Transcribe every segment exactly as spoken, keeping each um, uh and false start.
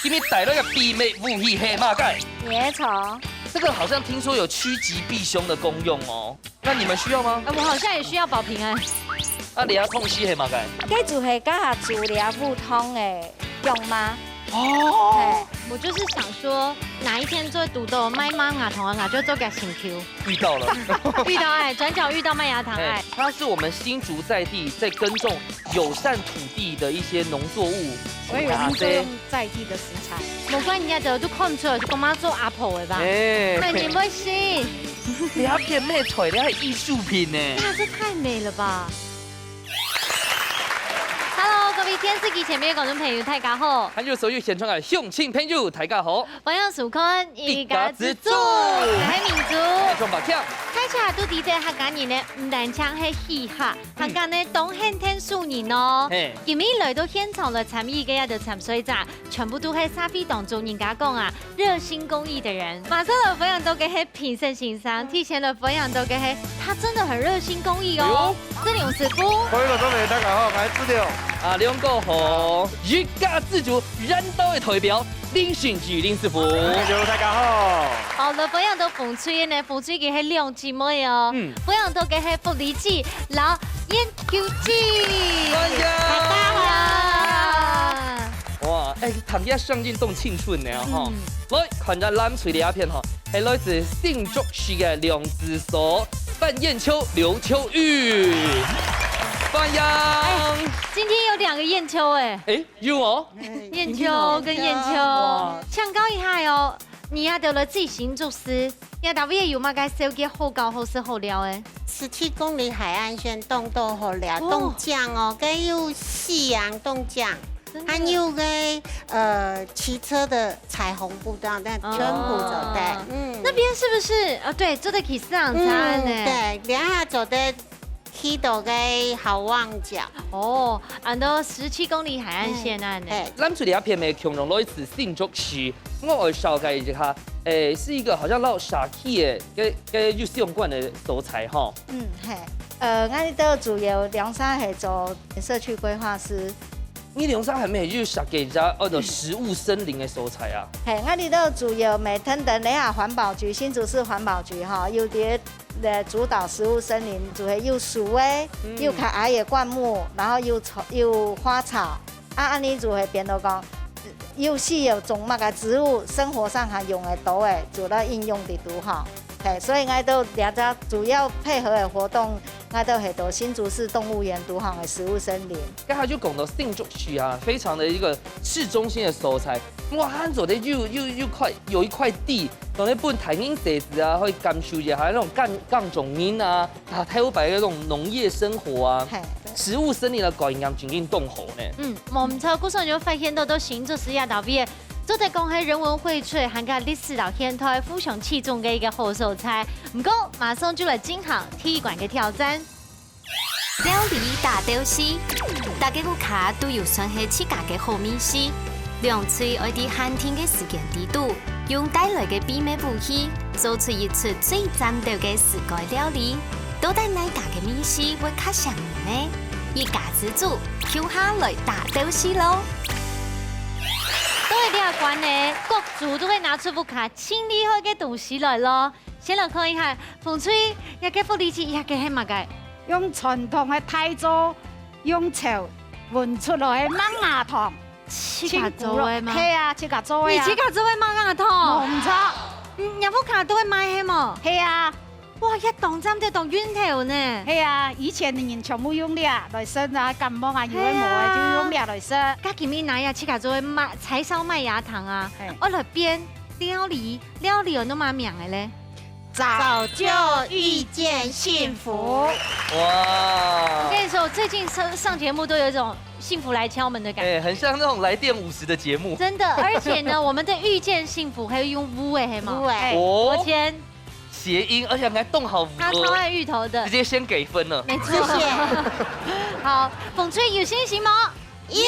今日帶來个秘密武器係麼个？野草。這個好像聽說有趨吉避凶的功用哦。那你們需要嗎？哎，我好像也需要保平安。啊，你要痛惜係麼个？該就係該下煮這烏湯个用嗎？哦。嘿。我就是想說，哪一天做堵到賣馬牙糖啊，就做個請求。遇到了。遇到哎，轉角遇到麥芽糖哎。哎，它是我們新竹在地在耕種友善土地的一些農作物。所以我們就用在地的食材。無怪人家都看出來，是公媽做阿婆的吧？哎。哎，你不會信？你要騙妹腿，你還藝術品呢。那這太美了吧！Hello，各位電視機前面的觀眾朋友，大家好。還有所有現場的鄉親朋友，大家好。歡迎收看一家之煮，我係明珠。我係白強。大家都知得客家人呢，毋單淨係戲客，客家呢當慶𢯭手人哦。嘿。今日來到現場來參與个這个參賽者，全部都係社會當中人家講啊，熱心公益的人。馬上來歡迎到个係評審先生，提前來歡迎到个係，他真的很熱心公益哦。哎呦。志龍師傅。各位觀眾朋友，大家好，我係志龍。啊，兩個好，一家之煮，原刀的代表， 林信吉林師傅。大家好。好，來歡迎到紅隊呢，紅隊个係兩姊妹哦。嗯。歡迎到个係福利姐，摎研究姐。歡迎。大家好。哇，哎，大家相信當青春呢，吼。嗯。來，看一下藍隊這片吼，係來自新竹市个兩子所，范燕秋、劉秋玉。歡迎。哎，今天有兩個燕秋哎。哎， 有哦。燕秋跟燕秋，哇。請教一下哦，你也都來自新竹市，你也到底有麼个紹介好搞、好食、好尞个？十七公里海岸線當多好尞，哦。當靚哦，該有夕陽當靚，真的。還有該，呃，騎車的彩虹步道，那全部做得，哦。嗯。那邊是不是？啊，對，做得騎自行車呢。嗯，對，等下做得 去到个好望角。哦，恁多十七公里海岸線恁呢。嗯，嘿。藍隊這片个共樣來自新竹市，𠊎愛紹介一下，誒，是一個好像摎社區个，个，个有相關个所在吼。嗯，嘿。呃，𠊎這主要兩儕係做社區規劃師。你兩儕還無有設計一隻，哦，食物森林个所在啊？嘿，𠊎這主要每天等一下環保局，新竹市環保局吼，有啲 來主導食物森林，就係有樹仔，嗯。有較矮个灌木，然後有草，有花草，啊，恁呢就會變到講，有需要種麼个植物，生活上還用得到个，就來應用得到吼。嘿，所以𠊎兜這隻主要配合个活動，𠊎兜係到新竹市動物園肚項个食物森林。剛才就講到新竹區啊，非常的一個市中心的所在， 哇，恁做得有，有，有塊，有一塊地，當然分大人細子啊，可以感受一下那種耕，耕種人啊，啊，頭擺那種農業生活啊。嘿，對。食物森林个概念真正當好呢。嗯，無毋著，故所就發現到，到新竹市這搭位，做得講係人文薈萃，還加歷史摎現代互相契中个一個好所在。毋過，馬上就來進行第一關个挑戰。 料理大鬥敘，大家屋下都有算係自家个好味緒。兩隊愛在限定个時間裡肚，用帶來个秘密武器，做出一出最讚鬥个自家料理。到底哪家个味緒會較餳人呢？一家之煮，共下來大鬥敘囉！到了這關呢，各組都會拿出屋下盡厲害个東西來囉。先來看一下，紅隊，這个福利姐，這个係麼个？ 用傳統个大灶，用灶搵出來个麥芽糖。自家做个嗎？係啊，自家做个啊。你自家做个麥芽糖？無毋著。嗯，若屋下都會賣係無？係啊。哇，這當讚个當運頭呢。係啊，以前个人全部用這來食啊，感冒啊，有个無个就用這來食。係啊。該今日拿這自家做个麥，柴燒麥芽糖啊，嘿。愛來變料理，料理有麼个名个咧？ 早就遇見幸福。哇！我跟你說，我最近上，上節目都有一種幸福來敲門的感覺。哎，很像那種來電五十的節目。真的，而且呢，我們的遇見幸福還有用烏的，係嗎？烏的。哦。我天。諧音，而且還動好無哦。他超愛芋頭的。直接先給分了。沒錯。謝謝。好，紅隊有信心嗎？有。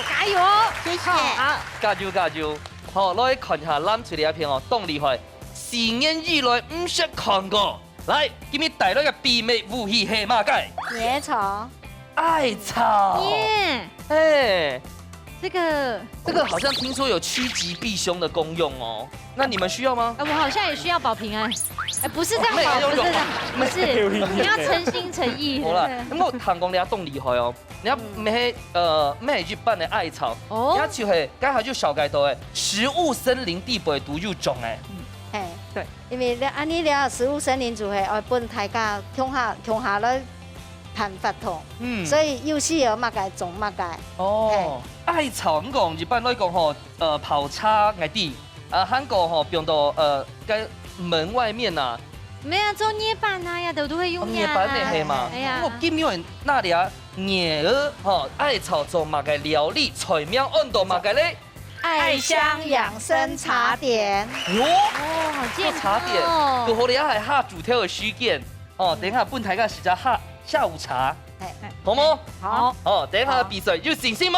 加油哦。謝謝。好，好。加油，加油。好，來看一下藍隊這片哦，當厲害。 十年以來毋識看過。來，今日帶來个秘密武器係麼个？艾草。艾草。耶。嘿，这个，这个好像听说有趋吉避凶的功用哦，那你们需要吗？哎，我好像也需要保平安。哎，不是这样保，没有用，不是这样，不是，没有用。你要诚心诚意。好啦，对。因为我听讲你也当厉害哦，你要嗯。买，呃，买日本的艾草，哦。你要去嘿，刚好就小改到哎，植物森林地北都有种哎。嗯。哎，对。因为你安尼了，植物森林就会，哦，分大家共下，共下来办活动。嗯。所以有需要么个种么个。哦，嘿。艾草，你讲一般来讲吼， 呃，泡茶个地，啊，韩国吼，放到，呃，该门外面呐。没有啊，做捏板啊，呀，都，都会用呀。哦，捏板的嘿嘛。哎呀。我今日那里啊，捏儿吼，艾草做么个料理，菜名安到么个嘞？艾香养生茶点。哟，哦，好健康哦。做茶点，就好了，还下煮条的时间。 哦，等一下分大家食下下，下午茶，嘿。好無？好。哦，等一下比賽有信心無？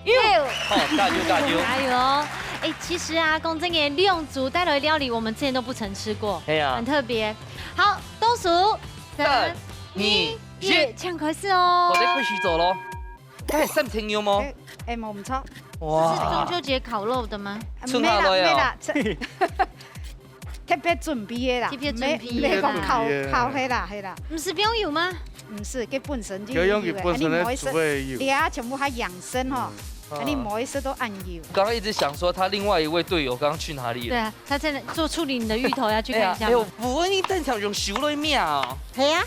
有。哦，加油，加油。加油哦。哎，其实啊，講真个，兩組帶來的料理，我們之前都不曾吃過，嘿啊。很特別。好，倒數，三、三、二、二、一，請開始哦。好，你開始做咯。該係三層肉無？哎，哎，無毋著。哇。是中秋節烤肉的嗎？啊，春夏來啊。沒啦，沒啦，這特別準備的啦，特別準備的啦。沒，沒講烤，烤的啦，係啦。毋係放油嗎？毋係，佢本身就有油的，佢用佢本身的煮的油。啊，你無愛食，你啊全部較養生吼，嗯。啊，你無愛食到恁油。剛剛一直想說他另外一位隊友剛剛去哪裡了？對啊，他在那做處理你的芋頭，要去看一下嗎？哎呀，哎呦，毋會，你正常用手來搣哦。係啊。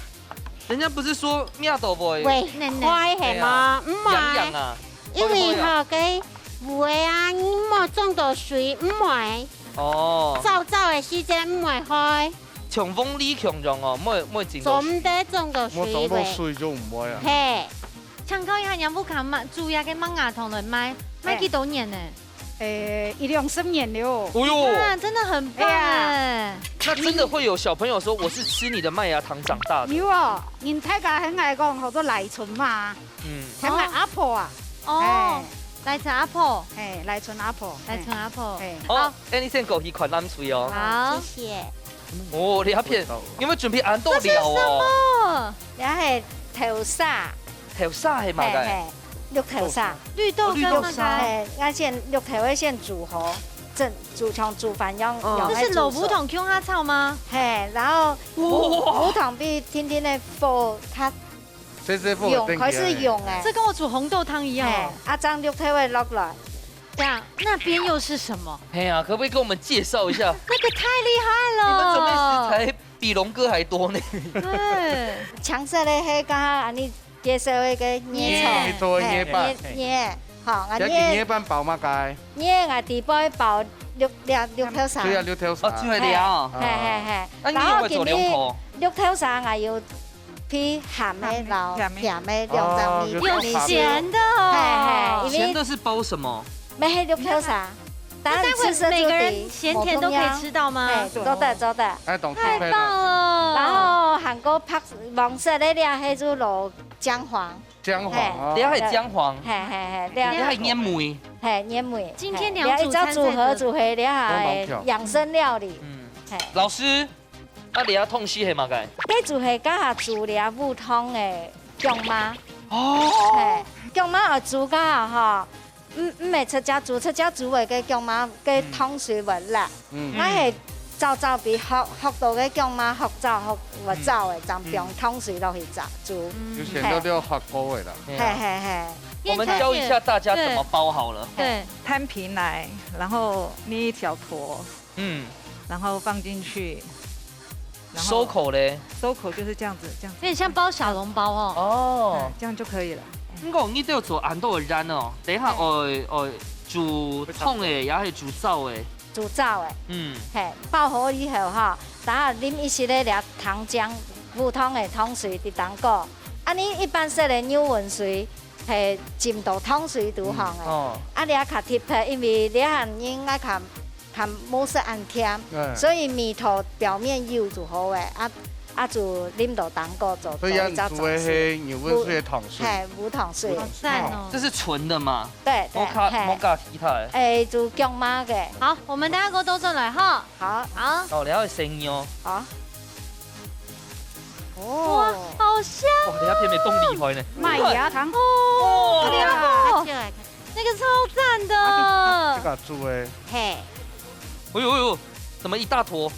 人家不是說搣到會會，會，會係嘛？哎呀，癢癢啊。毋會。因為吼，該會啊，你莫撞到水，毋會。 哦。燥燥个時節毋會開。像黃梨共樣哦，莫，莫整到水。做毋得種个水果。莫種到水就毋會啊。嘿。請教一下，你屋下嘛，煮這个麥芽糖來賣，賣幾多年呢？嘿。誒，一兩十年了。哎喲。你看，真的很棒哎。哎呀。那真的會有小朋友說：「我是吃你的麥芽糖長大的。」有哦，人大家很愛講，叫做來春嘛。 嗯。像𠊎阿婆啊。哦，嘿。來自阿婆。嘿，來春阿婆。來春阿婆。嘿。哦，好。哎，你先過去看冷水哦。好。謝謝。哦，你那片，有沒有準備恁多料哦？這是什麼？這係豆沙。豆沙係麼个？嘿，嘿，綠豆沙。綠豆跟麼个？哦，綠豆沙。嘿，愛先綠豆愛先煮好，正，煮，像煮飯樣，哦。樣來煮熟。這是滷烏糖共下炒嗎？嘿，然後烏，哇。烏糖比定定个火較 這是不用，開始用欸。這跟我煮紅豆湯一樣哦。嘿，啊，將綠豆仔落來。這樣，那邊又是什麼？嘿啊，可不可以跟我們介紹一下？那個太厲害了。你們準備食材比龍哥還多呢。對。青色个係剛剛恁呢介紹个一個捏捏。捏做个捏粄。嘿，捏，捏。好，啊，這個捏粄包麼个？捏啊，底背包綠，綠，綠豆沙。對啊，綠豆沙。哦，就係這樣哦。嘿，嘿，嘿。那你有沒有做龍婆？然後今日綠豆沙啊，有 配鹹个摎鹹个。鹹个兩種味道。哦，有鹹个。有鹹个哦。嘿，嘿，因為鹹的是包什麼？乜係綠豆沙，當然你吃色素的，那待會每個人鹹甜都可以吃到嗎？無共樣。嘿，做得，做得。哎，懂，太棒了。然後還過白，黃色个這係就落薑黃。薑黃，嘿。哦。這係薑黃。嘿，嘿，嘿，這。這係煙梅。嘿，煙梅。今天兩組參賽者。嘿，這一隻組合就係這，無共樣。養生料理。嗯。嘿。老師， 啊，這東西係麼个？這就係該下煮這烏糖个薑嫲。哦。嘿，薑嫲愛煮該下吼，毋，毋係直接煮，直接煮个該薑嫲个糖水會辣。嗯。𠊎係燥燥比學，學到个薑嫲學燥，學會燥个，正放糖水落去燥，煮。嗯。就顯得比較滑鍋个啦。嘿啊。嘿，嘿，嘿。我們教一下大家怎麼包好了。對。攤平來，然後捏一條坨， 嗯。然後放進去，然後收口嘞？收口就是這樣子，這樣子。有點像包小籠包哦。哦。嗯，這樣就可以了。毋過你都有做恁多个餡哦，等一下，嘿。哦，哦，煮湯个，也係煮燥个。煮燥个。嗯。嘿，包好以後哈，等下淋一息个這糖漿，烏糖个糖水佇頂高。啊，你一般食个牛溫水，係浸到糖水肚項个。嗯，哦。啊，這較特別，因為這下人愛較 較無食恁甜，嗯。所以味道表面有就好个，啊，啊就淋到頂高做，所以恁煮个係牛溫水个糖水。烏，嘿，烏糖水。好讚哦。這是純的嗎？對，對，無加，嘿。無加其他的。哎，就薑嫲个。好，我們等下給我倒轉來哈。好。好。哦，你還會生牛。好。哦。哇，好香哦。哇，你那片沒動厲害呢。麥芽糖。哦，哇。對啊。那個超讚的。啊，你自家煮个。嘿。哎呦哎呦，怎么一大坨？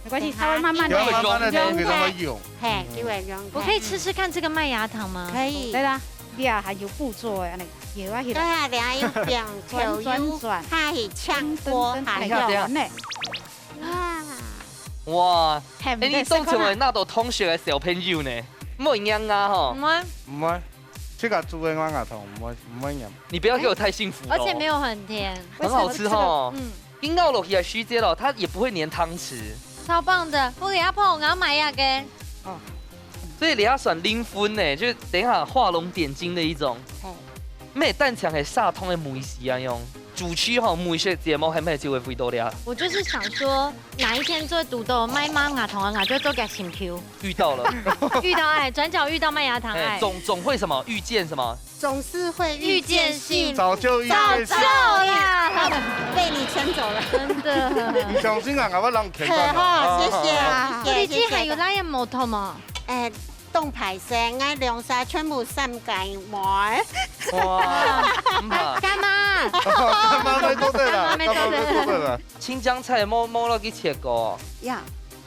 没关系，它会慢慢的。不要慢慢地，等一下慢慢地，等一下会溶。嘿，嗯。就会溶开。我可以吃吃看这个麦芽糖吗？可以。来啦，你啊，还有步骤哎，那个，有啊，有啊。对啊，等下用点转，转，油，转。它很香锅，等一下，等一下。还有呢。哇。哇，哎，你当成为那个同学的小朋友呢，莫硬啊吼。嗯啊。毋会，自家煮个麦芽糖，毋会，毋会黏。你不要给我太幸福了。而且没有很甜。很好吃吼。嗯。你咬落去个時節咯，它也不會黏湯匙。超棒的，我給阿婆，我要買一个。哦。所以你要選靈魂呢，就是等一下畫龍點睛的一種。哎。乜單淨係砂糖个味緒啊，用主持吼，每隻節目係毋係就會回到這？我就是想說，哪一天做堵到賣麥芽糖啊，就做个請求。遇到了。遇到愛，轉角遇到麥芽糖愛。哎，總，總會什麼？遇見什麼？總是會遇見幸福。早就遇见幸福。早就啦。被你牵走了。真的。你相信啊，我让你牵走了。好，谢谢啊，啊，谢谢，你今天还有谢谢。来也没痛吗？哎，冻排生，俺两三全部散开玩。哇，毋怕。干妈。干妈乜做得啦，干妈乜做得啦。干妈乜做得啦。青江菜，摸，摸落去切个。呀。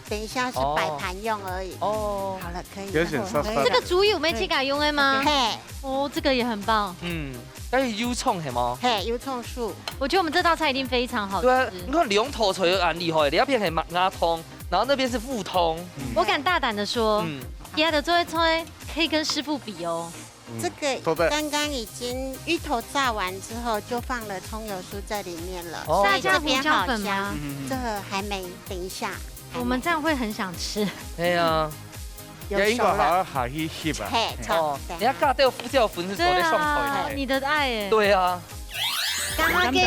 等一下是擺盤用而已。哦。好了，可以了。有點沙沙。這個煮有咩自家用个嗎？嘿。哦，這個也很棒。嗯，該係油蔥係無？嘿，油蔥酥。我覺得我們這道菜一定非常好吃。對啊，你看兩道菜都恁厲害，這片係麥芽糖，然後那邊是烏糖。我敢大膽地說，嗯。其他的做的菜可以跟師傅比哦。 嗯，這個做得。剛剛已經芋頭炸完之後，就放了蔥油酥在裡面了，哦。所以這邊好香。辣椒胡椒粉嗎？嗯，嗯，嗯。這個還沒，等一下。我們這樣會很想吃。係啊。有熟了。也應該好好下去翕啊。嘿，哦，等一下。你看加點胡椒粉係做得上菜呢。對啊，你的愛耶。對啊。剛剛个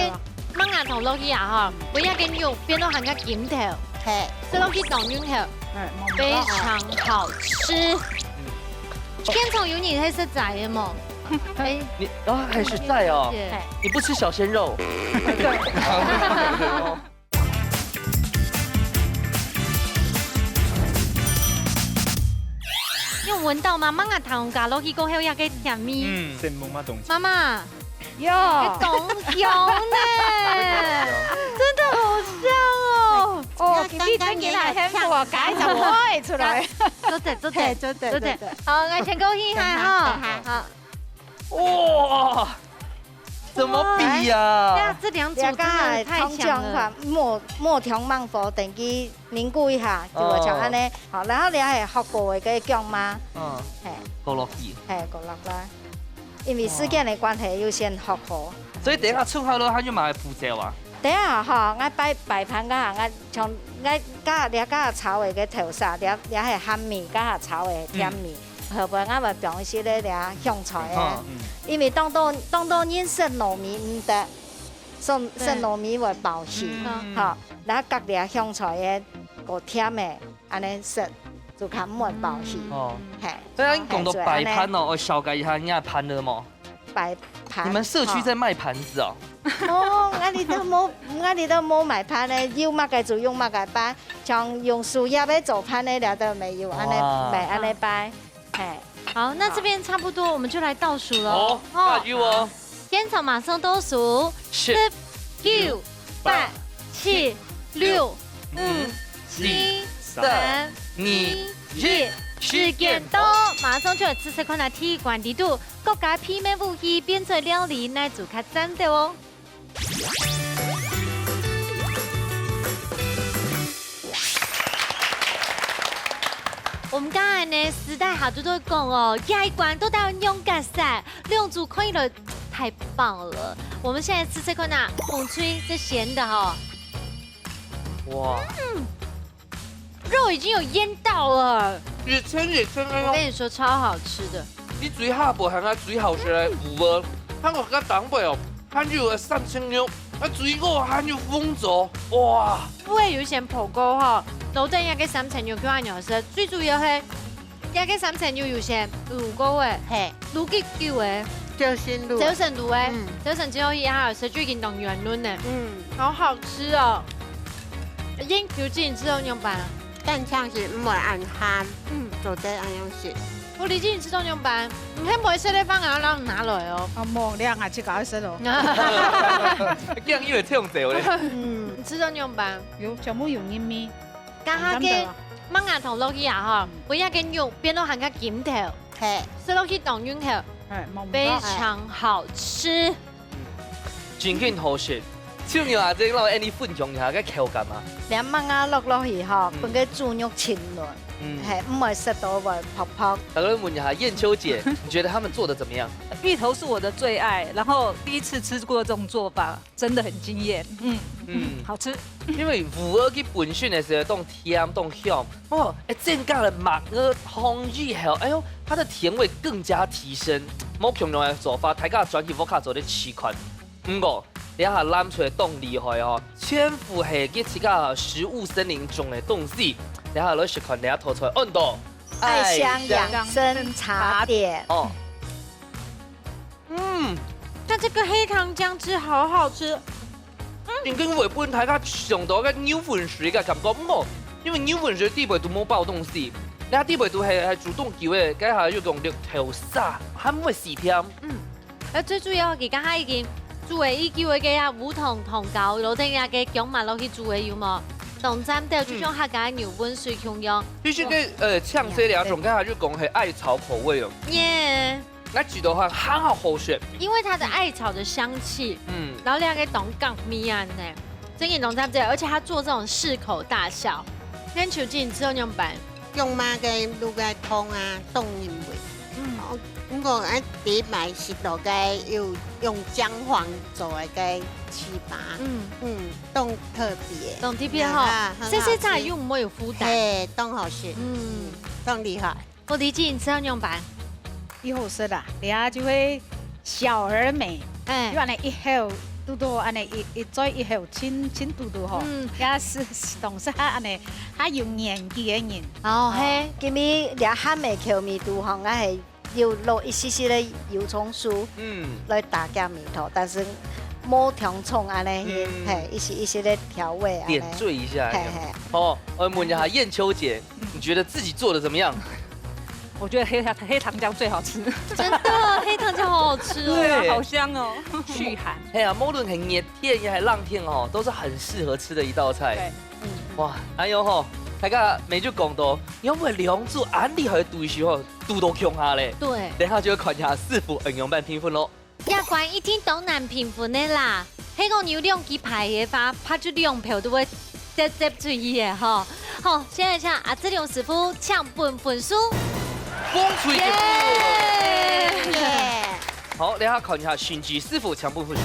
麥芽糖落去啊，吼，我要跟肉變到很像金條。嘿。這東西當金條，哎，非常好吃。 現場有你係食齋个無？哎，你，啊，還食齋哦？謝謝。你不吃小鮮肉？你有聞到嗎？麥芽糖加落去過後，那個甜味。嗯。媽媽， 有。當香呢，真的好香哦。哦，今日真正來幸福啊，該就開出來。做得，做得，嘿，做得，做得。做得。好，來，先恭喜哈，哈。好。哇，怎麼比呀？哇，這兩組真的太強了。莫，莫強慢火，等佢 凝固一下，就會像恁呢。哦。好，然後你還學過个薑嘛？嗯。嘿。過落去。嘿，過落來。因為時間个關係，哦。又先學好。所以等一下出好了，佢就買步驟啊。等一下吼，𠊎擺，擺盤該下，𠊎像，𠊎該，這該炒个个豆沙，這，這係鹹味，該下炒个甜味。嗯。後背𠊎會放一些个這香菜啊。嗯。因為當多，當多人食糯米毋得，食，對。食糯米會飽氣。嗯。吼，然後隔這香菜个 過甜个，恁呢食，就較毋會飽氣。哦。嘿。對啊，你講到擺盤哦，嘿，所以恁呢。我紹介一下，你个盤了無？擺盤。你們社區在賣盤子哦？哦，𠊎這都無，𠊎這都無賣盤个，有麼个就用麼个擺，像用樹葉个做盤个，這都無，恁呢，哇。無恁呢擺。 嘿。好，那這邊差不多，我們就來倒數囉。好，哦。加油哦。現場馬上倒數，十、九、八、七、六、五、四、三、二、一，時間到，馬上就來試試看啊，第一關裡肚，各家秘密武器變出料理，哪組較讚个哦。 我們剛才呢，私底下都在講哦，這一關到底愛仰結煞，兩組看起來太棒了。我們現在試試看啊，紅隊這鹹的哈。哇。嗯，肉已經有醃到了。一層一層个哦。我跟你說，超好吃的。 你最下背還有最好食个芋仔，還有該頂背哦，還有个三層肉，啊，最後還有紅棗，哇！芋仔有先烰過吼，摎等該个三層肉放下去，最主要係，該个三層肉有先滷過个，嘿。滷幾久个？朝晨滷。朝晨滷个，嗯。朝晨之後，佢還有食，就已經當圓潤了。嗯。好好吃哦。醃久之後仰般啊？但這樣子毋會恁鹹，嗯。做得恁樣食。我理解你食到仰般，你係毋會食个飯，𠊎愛摎你拿來哦。啊，無，你啊，𠊎自家愛食咯。醬油會忒濟咧。嗯，你食到仰般？有，全部有入味。加下个麥芽糖落去啊，吼，分該个肉變到還較金頭，係，食落去當潤口，係，無毋著。非常好吃。真經好食。秋娘啊，這摎𠊎俚分享一下个口感啊。連麥芽落落去吼，嗯。分个豬肉清嫩，嗯。係，毋會食到會泡泡。大家問一下燕秋姐，你覺得他們做得怎麼樣？芋頭是我的最愛，然後第一次吃過這種做法，真的很驚豔。嗯，嗯。好吃。因為芋仔佢本身个時候當甜當香，哦，哎，增加了麥芽糖以後，哎喲，它的甜味更加提升。無共樣个做法，大家轉去屋下做得試看。 毋過，這下藍隊當厲害哦，全部係佢自家食物森林中个東西。這下來試看這下討出來，安到愛香養生茶點。哦。嗯。它這個黑糖醬汁好好吃。嗯。已經會分大家想到个牛粉水个感覺，毋過，因為牛粉水底背都無包東西，這底背都係，係主動丟个，該下又用綠豆沙，還毋會死甜。嗯。 而最主要，佢剛才已經煮个已久个該烏糖糖膠，落等該个薑嫲落去煮个有無？當讚个，就像客家个牛粉水共樣。其實該，呃，像這兩種，剛才就講係艾草口味哦。耶。該煮到還，還好好食。因為它的艾草的香氣，嗯。然後那個當甘味啊呢，真的當讚个，而且它做這種適口大小，恁就真正仰般。 薑嫲个滷个湯啊，當入味。嗯。哦，毋過，哎，第一擺食到个有用薑黃做个个粢粑。嗯。嗯，當特別。當特別吼。啊，很好吃。細細隻又毋會有負擔。嘿，當好食。嗯。嗯，當厲害。我理解你食到仰般？ 已好食啦，這下就係小而美，哎。就恁呢一口，堵到恁呢一，一嘴一口，親，親堵堵吼。嗯。也係，係當適合恁呢，較有年紀个人。哦，嘿。今日這鹹个口味肚吼，𠊎係有落一息息个油蔥酥，嗯。來打擊味道，但是無忒重恁呢，嗯。嘿，一息一息个調味恁呢。點綴一下，嘿，嘿。哦，我問一下燕秋姐， 你覺得自己做得怎麼樣？我覺得黑糖，黑糖醬最好吃。真的，黑糖醬好好吃哦。對啊，好香哦。驅寒。係啊，無論係熱天也係冷天哦，都是很適合吃的一道菜。對，嗯。哇，哎喲吼，大家乜就講到，因為兩組恁厲害个對手吼，堵到共下咧。對。等下就要看一下師傅仰般評分咯。 這關一定當難評分个啦。係講有兩支牌个話，怕就兩票都會跌跌出去个吼。好，現在請阿志良師傅請分分數。紅隊一分。耶！好，等下看一下心機師傅請分分數。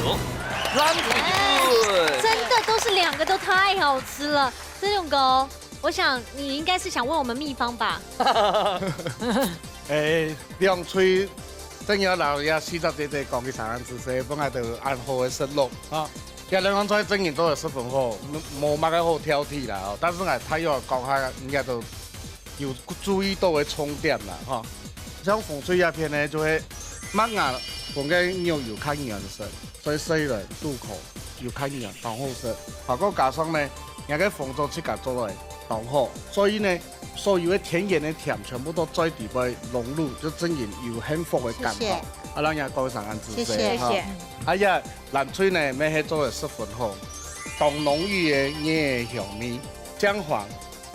藍隊一分。真的都是兩個都太好吃了，志良哥，我想你應該是想問我們祕方吧？誒，兩隊 正要摎這四隻姐姐講一聲恁仔細，本來就恁好个食落，吼。這兩樣菜正經做得十分好，無，無麼个好挑剔啦，吼。但是𠊎大約講下，應該都有注意到个重點啦，吼。像紅隊這片呢，就係麥芽同个肉有較軟身，所以食起來入口有較軟，當好食。還過加上呢，這个紅棗自家做个當好，所以呢， 所有个天然个甜全部都在裡背融入，就正經有幸福个感覺。謝謝。啊，讓人家講一聲恁仔細，謝謝。哈。謝謝。哎呀，藍隊呢，乜係做得十分好，當濃郁个葉个香味，薑黃，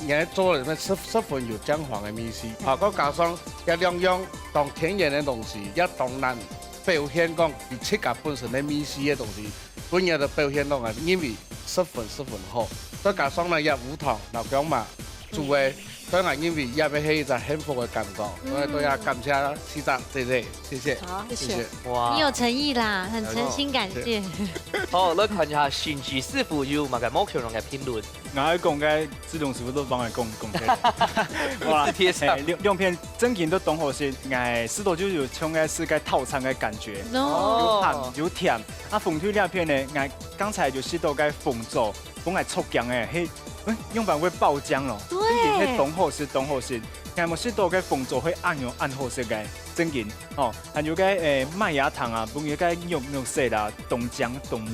也做得十，十分有薑黃个味緒。啊，再加上這兩樣當天然个東西，也當難表現講佢自家本身个味緒个東西。 分人个表現到啊，認為十分十分好。再加上呢，這烏糖摎薑嫲煮个，所以𠊎認為這乜係一隻幸福个感覺。所以都要感謝四隻姐姐，謝謝。好，謝謝。謝謝。哇。你有誠意啦，很誠心感謝。謝謝。好，來看一下心機師傅有麼个無共樣个評論。 𠊎愛講个，志良師傅都幫𠊎講，講忒。哇，係，兩，兩片正經都當好食，𠊎食到就有像个食个套餐个感覺，哦。有鹹有甜。啊，紅隊這片呢，𠊎剛才就食到个紅棗，分𠊎著驚欸，係，欸，仰般會爆漿咯？對。正經係當好食，當好食。𠊎無食到个紅棗會恁樣恁好食个，正經。哦，還有个，欸，麥芽糖啊，分佢个肉肉色啦，當靚，當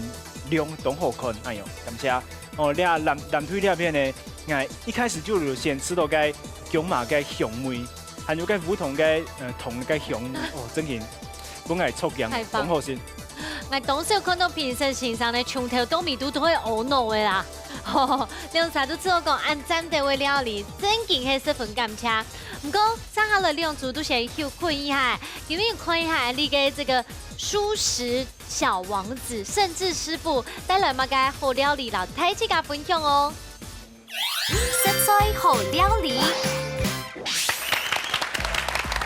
靚，當好看，哎喲，感謝。 哦，這藍，藍隊這片呢，𠊎一開始就有先食到个薑嫲个香味，還有該烏糖个，呃，糖个香，哦，真个，分𠊎著驚，太棒。當好食。𠊎當少看到評審先生呢，從頭到尾都都會懊惱个啦。吼，兩儕都知道講恁讚个个料理，真經係十分感謝。毋過，接下來兩組都先休睏一下，因為看一下你个這個蔬食小王子盛智師傅帶來麼个好料理摎大自家分享哦。 食材好料理。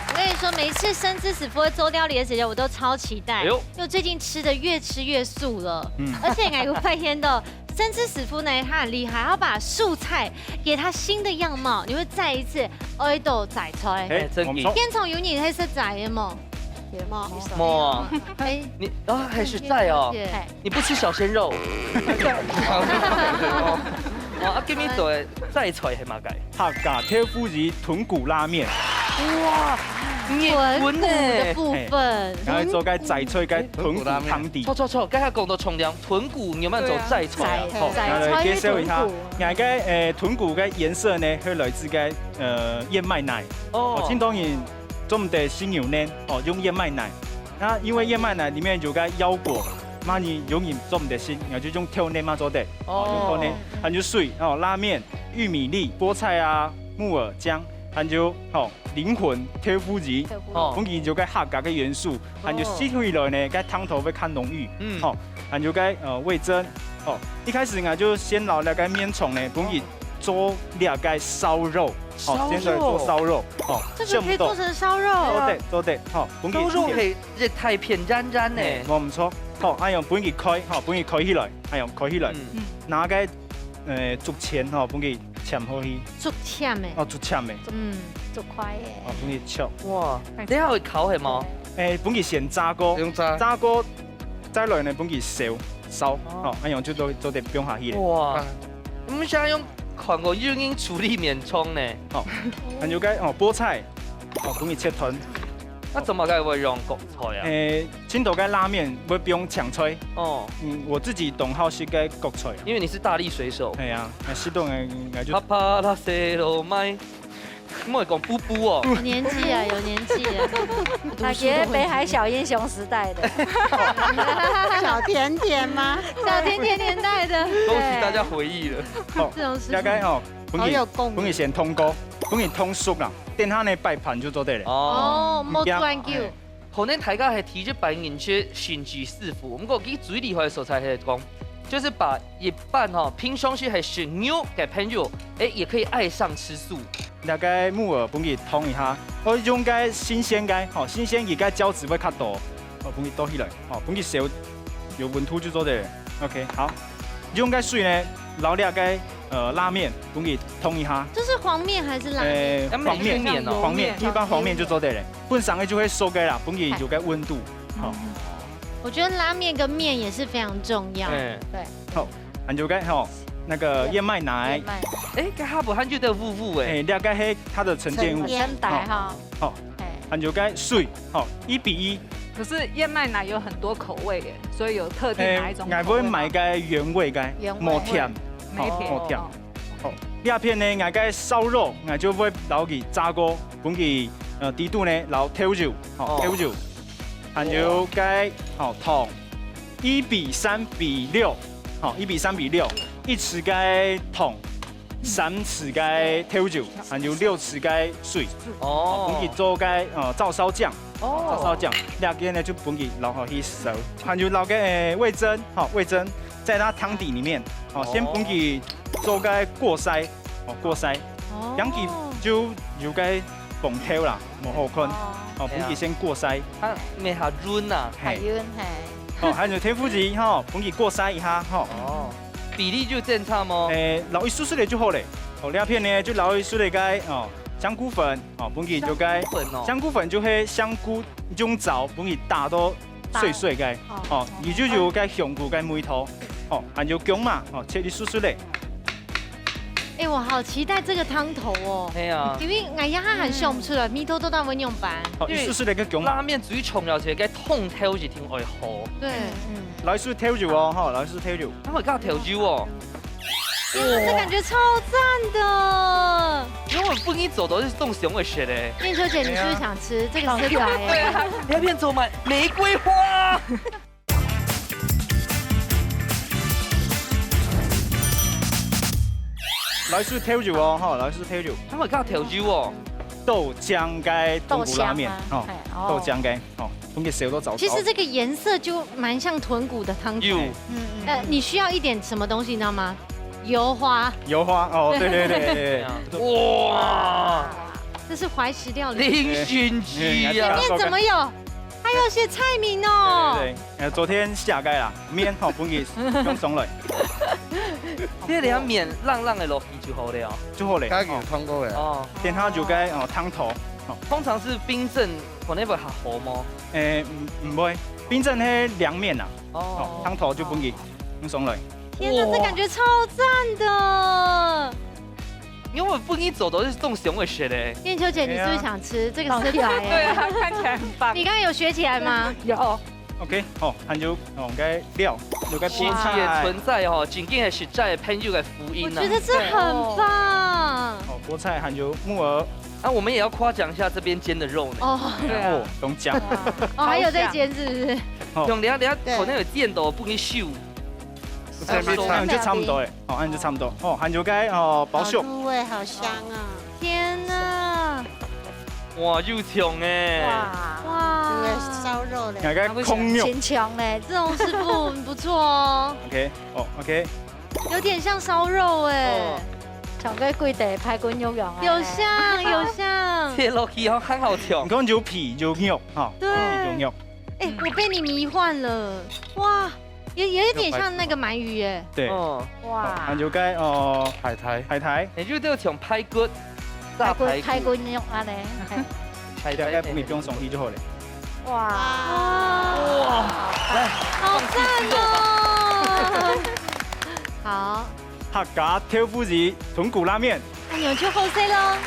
我跟你說，每次盛智師傅做料理的時間，我都超期待，哎呦。因為我最近吃的越吃越素了，嗯。而且你還會發現到，盛智師傅呢，他很厲害，他把素菜給它新的樣貌，你會再一次愛到摘菜。哎，真的。我們從現場有你會食摘的嗎？有嗎？無啊。哎，你，啊，還食摘哦？謝謝。 你不吃小鮮肉？哦，啊，今日做个摘菜係麼个？客家豆腐乳豚骨拉麵。哇，豚骨的部分。嘿，然後做个摘菜个豚骨湯底。著，著，著，剛才講到重點，豚骨你有沒有做摘菜啊？對啊。摘，好，摘菜，來介紹一下，豚骨。𠊎个，呃，豚骨个顏色呢，係來自个，呃，燕麥奶。哦。哦，盡多人做毋得食牛奶，哦，用燕麥奶。 那因為燕麥奶裡面有个腰果，嘛你容易做毋得食，然後就用豆奶嘛做得，哦，用豆奶，還有水，哦，拉麵、玉米粒、菠菜啊、木耳、薑，還有，哦，靈魂豆腐乳，哦，分佢有个客家个元素，還有食起來呢，該湯頭會較濃郁，嗯，哦，還有該，呃，味噌，哦，一開始呢就先摎該个麵腸呢，分佢做這个燒肉，哦，燒肉。先來做燒肉，哦，這個可以做成燒肉。做得，做得，哦，分佢燒肉可以 這太偏軟軟呢。嘿，無毋著。好，恁樣分佢開，吼，分佢開起來，恁樣開起來。嗯。拿个，呃，竹籤，吼，分佢籤好去。竹籤个。哦，竹籤个。嗯，竹筷个。哦，分佢切。哇，這下會烤係無？誒，分佢先炸過。用炸。炸過，再來呢，分佢燒，燒，哦。吼，恁樣就做，做得放下去了。哇，你們想用看過有人處理麵腸呢？好，還有个，哦，菠菜，哦，分佢切斷。那怎麼个會用國 菜啊。誒，盡多个拉麵會放青菜。哦。嗯，我自己當好食个國菜啊。因為你是大力水手。係啊，那適當个，應該就啪啪啦塞羅麥。莫講布布哦。有年紀啊，有年紀啊。他也北海小英雄時代的。小甜甜嗎？小甜甜年代的。勾起大家回憶了。好，這種事情。大概哦，分佢，好有共鳴。分佢先燙過，分佢燙熟啦，等下呢擺盤就做得了。哦。哦，莫轉久。哎。 可能大家係第一擺認識盛智師傅，毋過佢最厲害个所在係講，就是把一般吼，平常時係食肉个朋友，誒，也可以愛上吃素。這个木耳分佢燙一下，愛用个新鮮个，吼，新鮮佢个膠質會較多，哦，分佢倒起來，吼，分佢燒，有溫度就做得了。OK，好，用个水呢，撈這个，呃，拉麵，分佢燙一下。這是黃麵還是拉麵？誒，黃麵，那美式麵哦。黃麵，一般黃麵就做得了。 本身个就會熟个啦，本身有个溫度，好。我覺得拉麵跟麵也是非常重要。哎。對。好，還有个吼，那個燕麥奶。燕麥。哎，該下背還有个霧霧哎。哎，這个係它的沉澱物。沉澱奶哈。好。哎。還有个水，好，一比一。可是燕麥奶有很多口味耶，所以有特定哪一種口味嗎？哎，𠊎會買个原味个，原味。無甜，好，沒甜。無甜。哦。 好，這片呢，𠊎个燒肉，𠊎就會摎佢炸過，分佢，呃，底肚呢，摎豆油，吼，哦。豆油，還有該，吼，糖，一比三比六，吼，一比三比六，一匙个糖，三匙个豆油，還有六匙个水，哦。吼，分佢做个，呃，照燒醬。 哦。照燒醬，這个呢就分佢摎下去燒，還有摎个，呃，味噌，吼，味噌在它湯底裡面，吼，先分佢做个過篩，哦，過篩，哦。樣佢就有个紅透啦，無好看，哦。哦，分佢先過篩。啊，乜較韌啊。嘿。較韌，嘿。哦，還有豆腐乳，吼，分佢過篩一下，吼。哦，比例就正常哦。誒，摎一絲絲个就好了。哦，這片呢就摎一絲絲个，哦，香菇粉。 哦，分佢就該香菇粉哦。香菇粉就係香菇用爪分佢打到碎碎个，打。哦。哦，佢就有該香菇个味道。哦，還有薑嫲，哦，切一絲絲个。哎，我好期待這個湯頭哦。係啊。因為𠊎一下還想毋出來，味道到底會仰般。哦，一絲絲个薑嫲。拉麵最重要就係該湯頭一定愛好。對。嗯，嗯。來一絲豆油哦，吼，來一絲豆油。啊，會加豆油哦。天啊，这感觉超赞的！因為我本人做到這種想會食的。燕秋姐，你是不是想吃？这个是啥耶？你還騙做滿玫瑰花。來食豆油哦，吼，來食豆油。他們搞調酒哦。豆漿个豚骨拉麵，豆漿啊吼，嘿哦豆漿个，吼，分佢燒到燥燥。其实这个颜色就蛮像豚骨的汤头。有，嗯呃，你需要一点什么东西，你知道吗？油花，油花哦，對對對對對。哇，这是怀石料理。零星期啊哎呀！面怎么有？还有写菜名哦。對對對，呃，昨天下个啦，麵吼，分佢用上來這兩面冷冷的落去就好了。就好了。加油通過了。哦，等下就該哦湯頭，哦，通常是冰鎮，可能會較好嗎？誒，毋毋會，冰鎮係涼麵啊，哦哦，，湯頭就分佢用上來。天哪，这感觉超赞的！因為我本人做到這種想會食的。燕秋姐，你是不是想吃？这个是啥耶？对啊，看起来很棒。你刚刚有学起来吗？有， OK，好，還有哦，該料，有該神奇的菠菜，存在哦，真正係實在的朋友的福音啊我觉。得这很棒。哦，菠菜還有木耳，啊，我們也要誇獎一下這邊煎的肉呢。哦对啊哦，，當香。哦，还有在煎是不是？用等下等下對可能有煎到不會熟。這邊那就差不多誒，哦，那就差不多。哦，還有該哦，包粟，入味，好香啊！天哪！哇，又香哎！哇，哇因為燒肉嘞，還有該空肉。清香嘞，这种师傅很不错哦， OK，哦，OK，有点像烧肉哎哦，像个贵的排骨肉樣啊。有像有像。切落去哦，很好吃你。看有皮有肉哈，對有皮有肉，哎，我被你迷幻了，哇，也也有点像那个鳗鱼哎。對。哦，哦，哇還，有該哦，海苔，海苔，你就都像排骨，炸排骨排骨，排骨肉啊嘞，嘿排大概分佢放上去就好了。哇，哇，來，好赞哦！好，客家豆腐乳豚骨拉麵。那你们去后塞喽。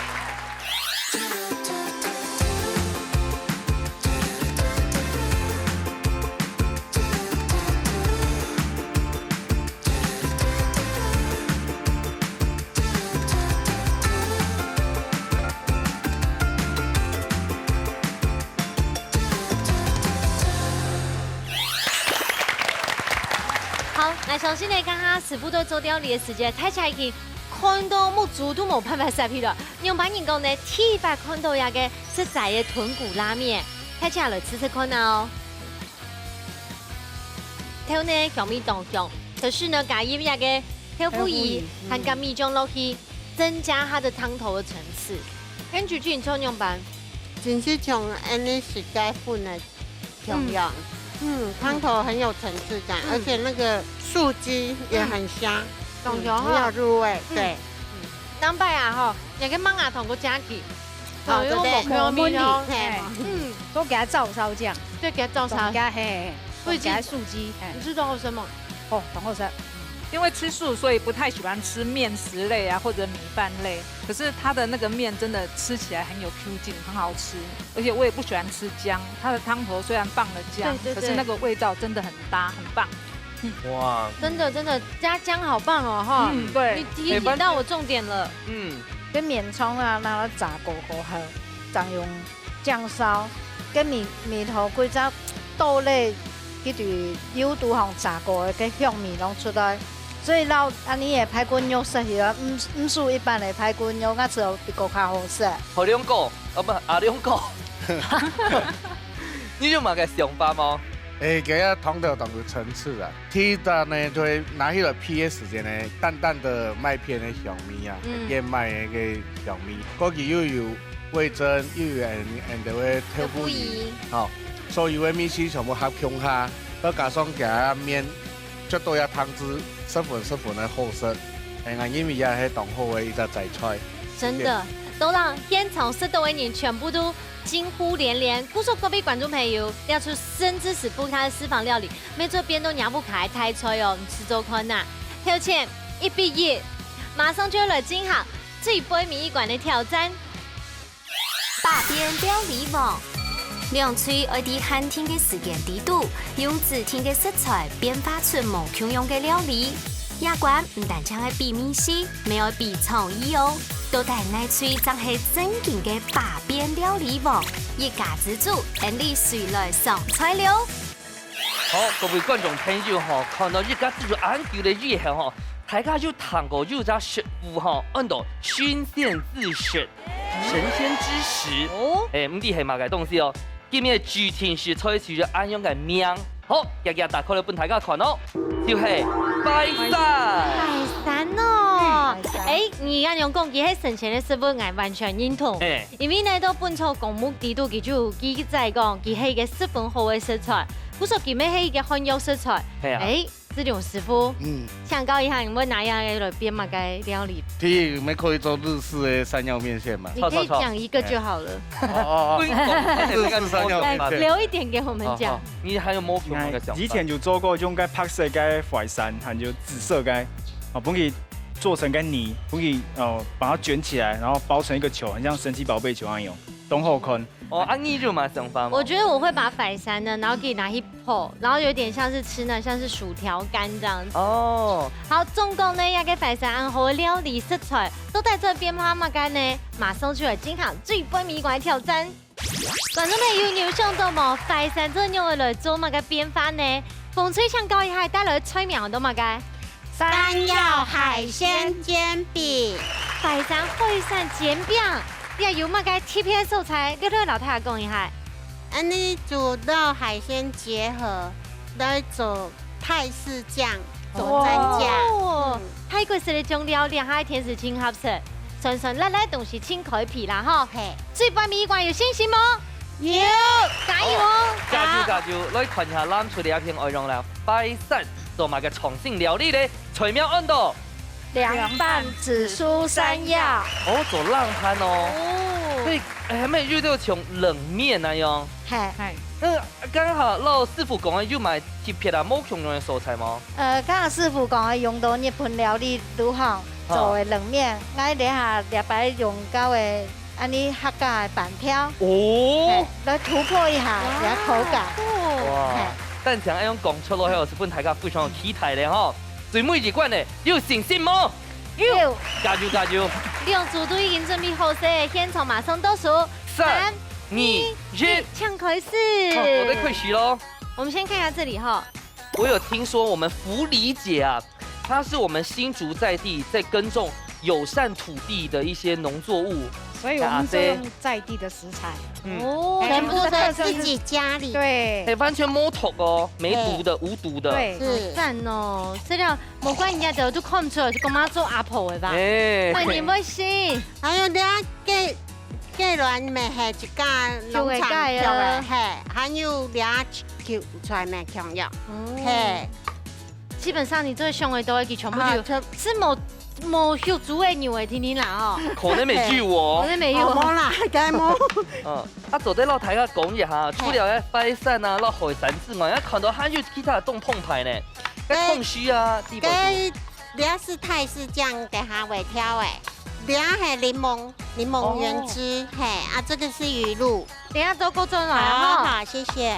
好，𠊎相信呢，剛剛師傅在做料理个時節，大家已經看到目珠都無辦法眨去了。仰般形講呢？第一擺看到這個實在个豚骨拉麵，大家來試試看啊哦。豆呢，香味當香，可是呢，加入這個豆腐乳，還加米醬落去，增加它的湯頭的層次。跟主持人做仰般？真係像恁呢食齋粉个同樣。嗯，湯頭很有層次感，嗯而且那個素雞也很香，當香哈很有入味。嗯對，當擺啊吼，這個麥芽糖个加起，哦，對不對？有木瓜味哦。嘿，嗯，都給它照燒這樣，對，給它照燒。加嘿，味精加素雞，嘿你，是多少生吗？哦，然後是因為吃素，所以不太喜歡吃麵食類啊或者米飯類。可是它的那個麵真的吃起來很有 Q 勁，很好吃。而且我也不喜歡吃薑，它的湯頭雖然放了薑，對對對可是那個味道真的很搭，很棒。哇，真的真的，加薑好棒哦哈！嗯，對你，提醒到我重點了。嗯，跟麵腸啊，拿來炸過過後，再用醬燒，跟麵麵頭歸隻豆類，佢對油肚項炸過个，个香味攏出來。所以摎恁呢个排骨肉食起來，毋毋輸一般个排骨肉，𠊎只有比較較好食。好兩個，啊不，啊兩個。你有麼个想法嗎？誒，這個湯頭當有層次啊。第一呢，就會拿起來鼻个時間呢，淡淡的麥片的香味啊，嗯燕麥个香味，過去又有味噌，又有俺俺兜个豆腐乳，吼，所有个味緒全部合共下，再加上這麵，絕對也湯汁十分十分个好食。誒，𠊎認為也係當好个一隻齋菜。真的，都讓現場食到个人全部都驚呼連連。故所各位觀眾朋友，這齣《神之師傅》它的私房料理，每桌變到仰般个大菜哦，你試做看啊！頭前一比一，馬上就要來進行最尾一關个挑戰。百變料理王，兩隊愛在限定个時間裡肚，用指定个食材變化出無共樣个料理。這關毋單淨係比味緒，乜愛比創意哦。到底哪位正係正經个百變料理王？一家之煮，𫣆俚隨來上菜了。好，各位觀眾朋友吼，看到一家之煮恁久了以後吼，大家有聽過有隻食物吼，安到薰仙子食，神仙之食。哦。哎，毋知係麼个東西哦。今日个主題係採取著恁樣个名， 好，遽遽打開來分大家看哦，就係拜山。拜山哦！嗯，拜山。哎，你恁樣講，佢係神仙个食物，𠊎完全認同。哎。因為呢，到本草綱目裡肚，佢就有記載講，佢係一個十分好个食材，故所佢乜係一個漢藥食材。係啊。哎，志龍師傅，嗯。請教一下，你會拿這個來變麼个料理？第一，你們可以做日式的山藥麵線嘛。你可以講一個就好了。哦，哦，哦。日式山藥麵線。留一點給我們講。好，好。 你還有無共樣个想法？以前有做過用該白色个淮山，還有紫色个，哦，分佢做成个泥，分佢，呃，把它捲起來，然後包成一個球，很像神奇寶貝球那樣，當好看。哦，啊，你有麼个想法無？我覺得我會把淮山呢，然後可以拿去泡，然後有點像是吃呢，像是薯條乾這樣子。哦。好，總共呢，這個淮山恁好个料理食材，到底做變化麼个呢？馬上就來進行最尾一關个挑戰。 觀眾朋友，你有想到無？淮山做仰會來做麼个變化呢？紅隊請教一下，帶來个菜名安到麼个？山藥海鮮煎餅。淮山海產煎餅，這有麼个特別个所在？你來摎大家講一下。恁呢就摎海鮮結合來做 泰式醬、做蘸醬。哦，嗯。泰國式个醬料，這下天時盡合適，酸酸辣辣東西盡開胃啦吼。嘿。對最尾一關有信心無？有。加油哦！好，加油，加油！來看一下，藍隊這片愛用了，拜山做麼个創新料理呢？菜名安到 涼拌紫蘇山藥。哦，做冷盤哦。哦。所以，哎，還有就像冷麵那樣。嘿。嘿。那剛好老師傅講个有麼个特別啊，無共樣个所在無？呃，剛好師傅講个用到日本料理廚房做个冷麵，啊。𠊎這下這擺用到个 恁呢客家个粄條，哦。嘿，來突破一下，哇。這口感。哇，嘿。單淨恁樣講出來，係分大家非常有期待咧吼。最尾一關呢，有信心無？有。加油，加油！兩組都已經準備好勢，現場馬上倒數。三、三、二、二、一，一，請開始。好，我在開始囉。我們先看一下這裡哈。我有聽說我們福理姐啊， 她是我們新竹在地在耕種友善土地的一些農作物。所以我們就用在地的食材。嗯。哦。全部都在自己家裡。對。哎，完全無毒哦，沒毒的，對。無毒的。對。是。好讚哦！這條無怪人家都看毋出來，係講媽做阿婆个吧？哎。萬年不行。還有你看，雞，雞卵乜係一家農場畜个，畜个啊。嘿，還有你看，韭菜乜共樣。哦。嘿。 基本上你最想个都會，佢全部都有。啊，全是無，無畜豬个牛个，聽聽啦吼。可能沒有哦。可能沒有。哦，無啦，該無。嗯，啊，做得摎大家講一下，嘿。除了該拜山啊，摎海產之外，啊，看到還有其他个當澎湃呢。該，該空虛啊，地方。該，這係泰式醬，等下會調个。這係檸檬，檸檬原汁，哦。嘿，啊，這個是魚露。等下做過轉來吼。好，好，謝謝。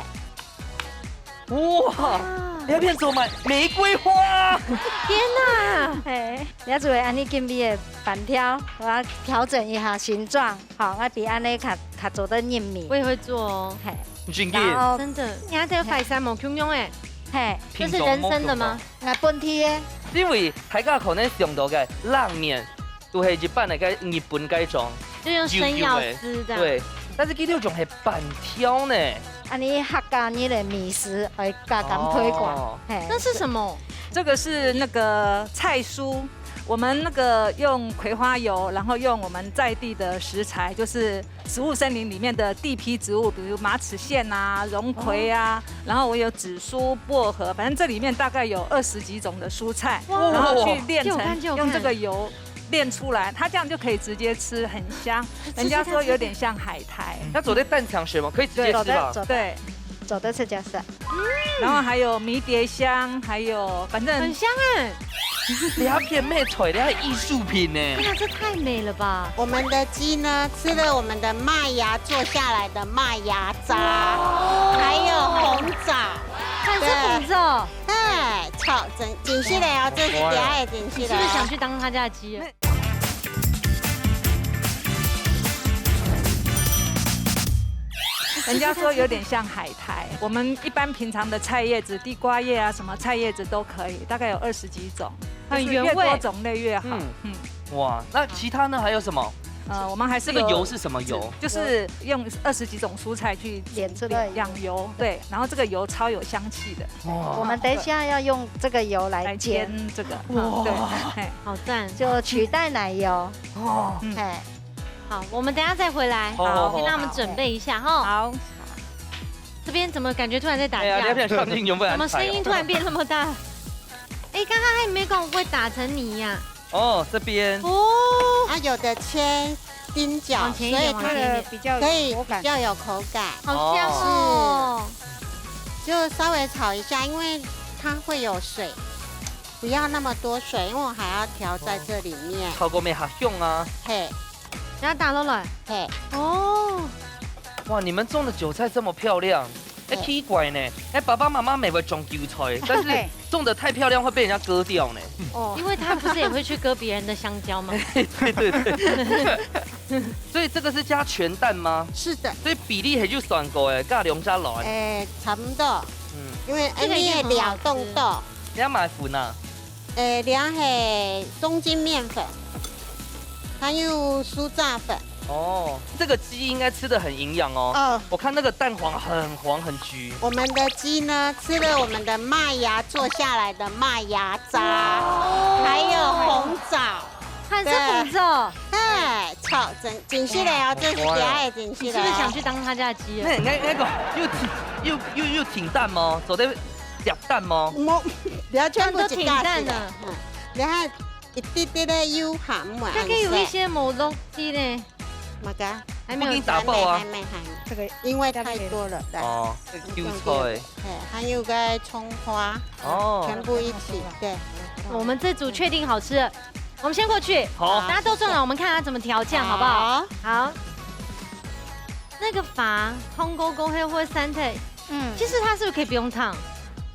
哇，哇。你那片怎麼買玫瑰花啊？天哪！嘿，你要做得恁呢緊味个粄條，𠊎要調整一下形狀，好，𠊎比恁呢較，較做得入味。我也會做哦。嘿，真的。然後，真的，你看這个淮山無共樣欸。嘿。這是人參的嗎？品種無共樣。𠊎本地个。因為大家可能想到个冷麵， 都係一般个該日本該種，就用生藥絲這樣。油油个，對，但是佢這種係粄條呢。恁呢客家人个美食，愛加減推廣。哦。嘿。那是什麼？這個是那個菜蔬，我們那個用葵花油，然後用我們在地的食材，就是植物森林裡面的地批植物，比如馬齒莧啊、龍葵啊，哦。然後我有紫蘇、薄荷，反正這裡面大概有二十幾種的蔬菜，哇。然後去煉成，就看就看。用這個油 煉出來，它這樣就可以直接吃，很香。吃吃看，人家說有點像海苔。那做得單淨食嗎？可以直接吃吧？對，做得，做得。對。做得直接食。然後還有迷迭香，還有，反正很香欸。你還變咩菜？你還藝術品呢？哎呀，這太美了吧！我們的雞呢，吃了我們的麥芽做下來的麥芽渣，哇。還有紅棗。還是紅棗。對。對，好，真，真實的哦，這是第二个真實的哦。你是不是想去當他家的雞了？人家說有點像海苔，我們一般平常的菜葉子、地瓜葉啊，什麼菜葉子都可以，大概有二十幾種，很原味。就是越多種類越好。嗯。嗯。哇，那其他呢？還有什麼？呃，我們還是有，這個油是什麼油？就是用二十幾種蔬菜去煎出來的油。養油，對，然後這個油超有香氣的。哇。我們等一下要用這個油來煎。來煎這個，嗯，哇。對，嘿。好讚。就取代奶油。哦。嗯。嘿。好，我們等一下再回來，好，好，好。先讓他們準備一下哈。好。這邊怎麼感覺突然在打架？哎呀，你要不要小心，有沒有人踩哦？怎麼聲音突然變那麼大？哎，剛剛還沒講會打成泥呀。 哦，這邊。哦。啊，有的切丁角，往前一點，所以它往前一點。可以比較有口感。好香哦。是。就稍微炒一下，因為它會有水，不要那麼多水，因為我還要調在這裡面。哦。炒過沒？好香啊。嘿。然後打落來。嘿。哦。哇，你們種的韭菜這麼漂亮。 哎，奇怪呢，哎，爸爸媽媽乜會種韭菜，但是種得太漂亮會被人家割掉呢。哦。因為他不是也會去割別人的香蕉嗎？對，對，對。所以這個是加全蛋嗎？是的。所以比例係有算過个，加兩隻卵。哎，差不多。嗯。因為恁呢个料當多。這个就很好吃。你愛買粉啊？ 誒，這係中筋麵粉，還有酥炸粉。哦，這個雞應該吃得很營養哦。哦。我看那個蛋黃很黃很橘。我們的雞呢，吃了我們的麥芽做下來的麥芽渣，哇。還有紅棗。還係紅棗。對。哎，超，真，真實个哦，這係第二个真實个哦。你是不是想去當他家的雞了？那，那，那個，又挺，又，又，又挺蛋嗎？做得夾蛋嗎？無，你要全部一家子的。蛋都挺蛋了。嗯，你看 一滴滴个油下，毋會恁細。它可以有一些無落地呢。麼个？還沒有。不給你打爆啊。還沒，還沒，還沒。這個因為太多了，來。哦，這个韭菜。哎，還有個蔥花，哦。全部一起，對。我們這組確定好吃了，我們先過去。好。大家都做好，我們看它怎麼調醬，好不好？好。好。那個飯，湯膏膏該會散忒，嗯。其實它是不是可以不用燙？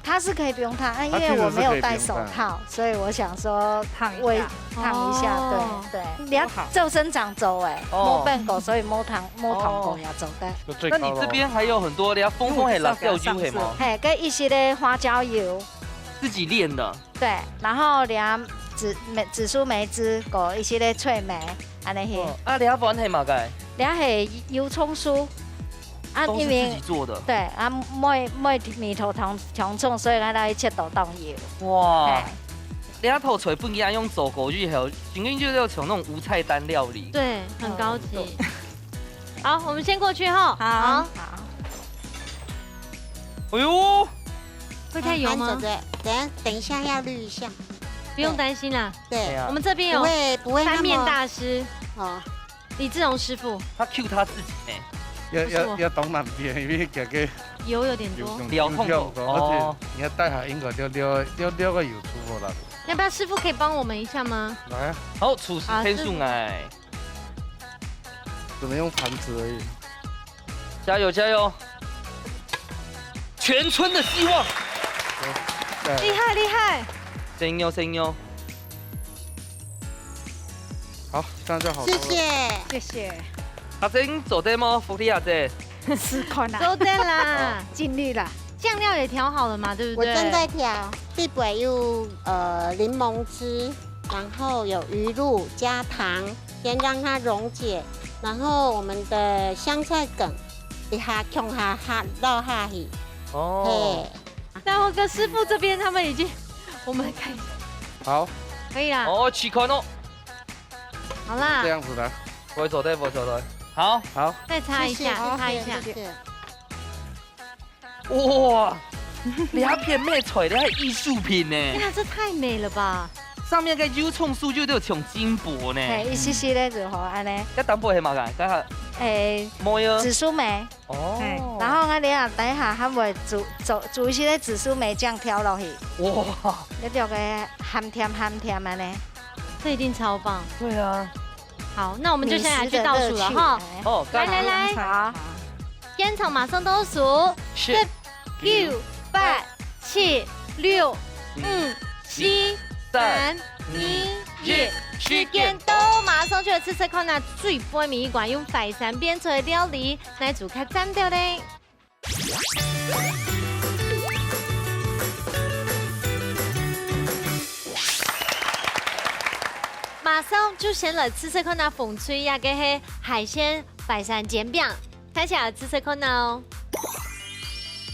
它是可以不用燙，啊，因為我沒有戴手套，它其實是可以不用燙。所以我想說燙一下。燙一下，哦。對，對。你要照生長走欸，哦。無變過，所以無燙，無燙過也做得。哦。就最高了。那你這邊還有很多的呀，紅紅个辣椒油係嗎？嘿，跟一些个花椒油。自己煉的。對，然後連紫，梅，紫蘇梅汁，跟一些个脆梅，恁呢係。哦，啊，這碗係麼个？這係油蔥酥。 啊，都是自己做的。因為，對，啊，每，每味道當，當重，所以𠊎來切到當油。哇。嘿。這道菜本身用做過以後，真正就像那種無菜單料理。對，很高級。嗯，對。好，我們先過去哈。好。好。好。哎喲。會太油嗎？啊，翻走的，等下，等一下要濾一下。不用擔心啦。對。對啊。我們這邊有不會，不會那麼翻面大師。哦。 李志榮師傅。他cue他自己呢。要，不是我。要，要當難辨，因為這個油有點多。有，有，料控，有，有，而且哦。你要戴下應該要料，料，料个有出貨了。要不要師傅可以幫我們一下嗎？來啊。好，廚師，好，師傅。天數來。只能用盤子而已。加油，加油！全村的希望。對。厲害，厲害。加油，加油。 好，這樣就好多了。謝謝。謝謝。阿珍做得無？福利阿姐。試看啊。做得啦。盡力啦。醬料也調好了嘛，對不對？我正在調，裡背有，呃，檸檬汁，然後有魚露加糖，先讓它溶解，然後我們的香菜梗一下共下下落下去。哦。嘿。 然後跟師傅這邊他們已經，我們來看一下。好。可以啦。哦，試看哦。好啦。這樣子的。不會走對，不會走對。好。好。再擦一下，謝謝，再擦一下。謝謝，謝謝。哇，這片乜係，這係藝術品呢。天啊，這太美了吧！上面个油蔥酥就有像金箔呢。嘿，一絲絲个就好，恁呢。該頂背係麼个？該下。誒，沒有。紫蘇梅。 哦。嘿，然後𠊎等下，等一下還會煮，煮，煮一些紫蘇梅醬調落去。哇。那種个鹹甜鹹甜个呢。這一定超棒。對啊。好，那我們就先來去倒數了哈。美食的樂趣，哎。哦，來，來，來。好。現場馬上倒數。十、十、九、八、七、六、五、四、三、二、一，時間到，馬上就來試試看啊！最背尾一關用淮山變出來个料理，哪組較讚到咧？馬上就先來試試看啊，紅隊這个係海鮮淮山煎餅，看起來試試看啊哦。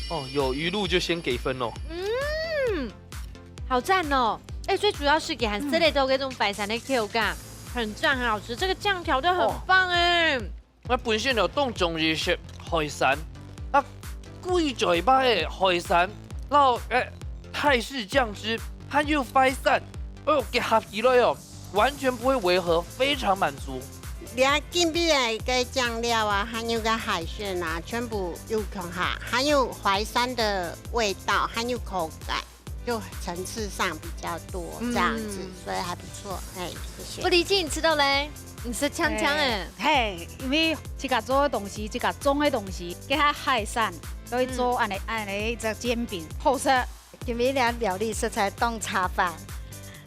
哦，有魚露就先給分咯。嗯，好讚哦！哎，最主要係佢還食得到這種淮山个口感，很讚，很好吃。這個醬調得很棒哎。𠊎本身就當中意食淮山，啊，貴嘴巴个淮山，然後誒泰式醬汁，還有淮山，哦，結合起來哦，完全不會違和，非常滿足。連今晡日个醬料啊，還有个海鮮啊，全部有共下，還有淮山的味道，還有口感，就層次上比較多這樣子，嗯所以還不錯。哎，謝謝。不離記，你食到咧？你食嗆嗆哎。嘿，因為自家做个東西，自家種个東西，結合海產，所以做恁呢恁呢一隻煎餅，好食。今晡日料理實在當下飯，